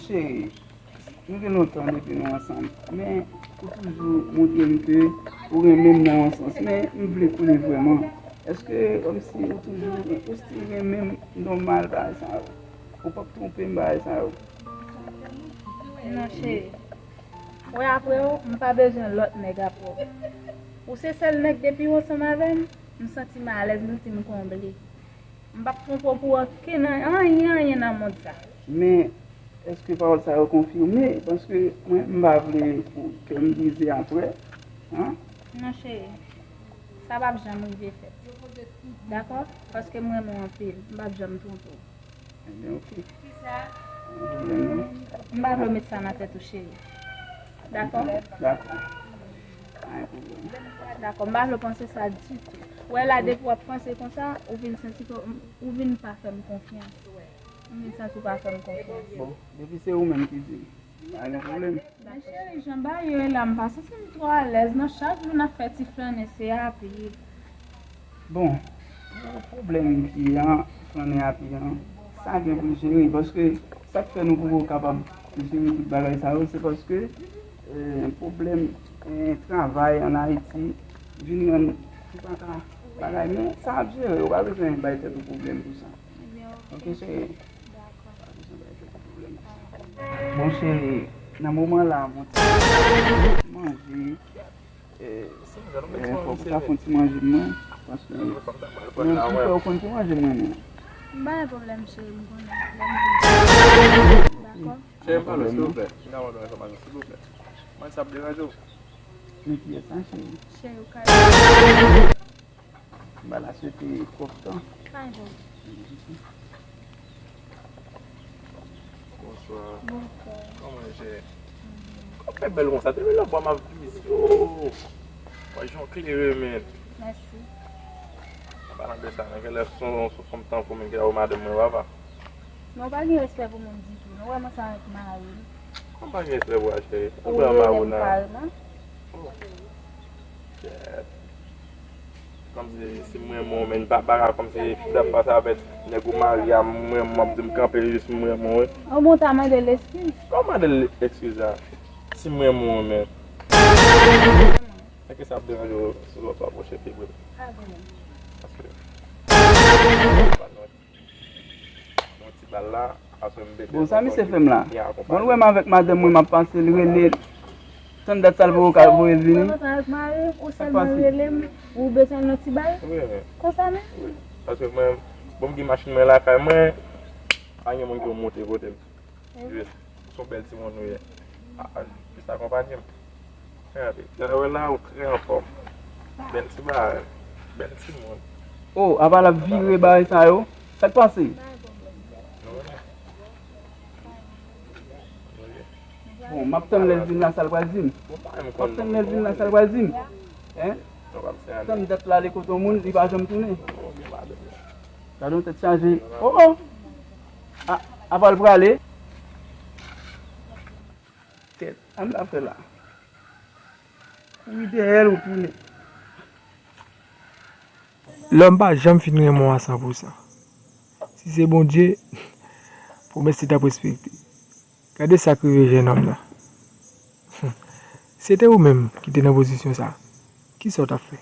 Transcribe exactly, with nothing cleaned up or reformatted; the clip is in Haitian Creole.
Cheri, nou gen lontan depi nou ansanm, men ou toujou montre m ke ou renmen m nan yon sans, men m vle konnen vrèman, èske kòmsi ou toujou, ou still renmen m nòmal bagay sa yo? Ou p ap twonpe m bagay sa yo? Non, cheri. Mwen apre w, m pa bezwen lòt nèg apre w. Ou se sèl nèg depi w ansanm avè m, m santi m alèz, m santi m konble. M p ap twonpe w pou okenn anyen, anyen nan mond sa. Men, èske pawòl sa yo konfime? Paske mwen, m pa vle pou kè m brize apre. An? Non, cheri. Sa p ap janm rive fèt. Dakò? Paske m renmen w anpil. M p ap janm twonpe w. Ebyen, oke. M pa vle w met sa nan tèt ou, cheri. Dakò? Dakò. Pa gen pwoblèm. Dakò, m pa vle w panse sa ditou. Ou wè la, depi w ap panse konsa, ou vin santi ke ou vin pa fè m konfyans. M vin santi w pa fè m konfyans. Bon, depi se ou menm ki di, pa gen pwoblèm. Men cheri, jan bagay yo ye la, m pa santi m twò alèz non. Chak jou n ap fè ti flannen, se api. Bon, pwoblèm ki an flannen api an, sa gen pou l jere, paske sa k fè nou poko kapab jere tout bagay sa yo, se paske eh, pwoblèm eh, travay ann Ayiti vin rann nou pa ka bagay, men sa ap jere, ou pa bezwen bay tèt ou pwoblèm pou sa. Oke, cheri? Pa bezwen bay tèt ou pwoblèm pou sa. Bon, cheri, nan moman la, mwen manje. Eh, eh, fòk ou ta fè yon ti manje pou mwen, paske mwen menm tou fè ou konn ki manje mwen renmen. M pa gen pwoblèm, cheri, m konnen. Lè m vini. Dakò? Cheri, m pale w, silvouplè. M ka mande w enfòmasyon, silvouplè. Mwen, sa ap deranje w? Men kiyès sa, cheri? Cheri, ou ka. M pa la swete twòp tan. Pa gen pwoblèm. Bonswa. Bonswa. Kòman w ye, cheri? Kòman w fè bèl konsa? Depi lòt bò m ap vizite w. Wè jan w klere, men. Mèsi. An palan de sa, nan genlè se yon fanm tankou w menm ki ta wè madanm mwen, papa. Men w pa gen respè pou moun ditou. Nou wè m ansanm avèk mari m. Kòman pa gen respè pou w, cheri? Ou Ou pran rele mari w m nan. Kareman. Kèt. Kòmsi si m renmen w, men pa bagay kòmsi fi ap pase avèk nèg ou marye a, m renmen w, m ap di m kanpe jis m renmen w, wi. Ou bon ta mande l eskiz. Kòman mande l eskiz la? Si m renmen w, men. Èske sa ap deranje w si lòt fwa pwochen pi pre? Pa vrèman. Paske. Yon ti bal la, apre m pete. Bon, sa misye fè m la? Bon, l wè m avèk madanm mwen, m ap pase, l rele. Tann dat sa l poko ka voye l vini. Ou kontan avèk mari, ou sèlman rele m, ou bezwen yon ti bal? Wi, men. Konsa menm? Wi. Paske mwen, bon, m gen machin mwen lakay mwen, pa gen moun ki monte kote m. Jis, se yon bèl timoun ou ye. A, a, jis akonpanye m. Gade, gade wè la, ou trè anfòm. Bèl ti bagay. Bèl timoun. Oh, apa l ap vire bagay sa yo? Sa k pase? Nou renmen. Nou ye. Bon, m ap tann lè l vin la, sa l pral di m. Bon, pa menm M ap konn tann non. lè l vin la, sa l pral di m. Hein? Nou pa m se ane. Tann dat la, ale kote yon moun, li pa janm tounen. Oh, gen madanm. Gade yon tèt chaje. Oh, oh! A, apa l prale? Tèt, sa m ta fè la? Kouri dèyè l, ou tounen. Lòm pa janm fin renmen w a san pou san. Si se Bondye, pwomès li t ap respekte. Gade sa k rive jennonm nan. Si se te ou menm ki te nan pozisyon sa, kisa w t ap fè?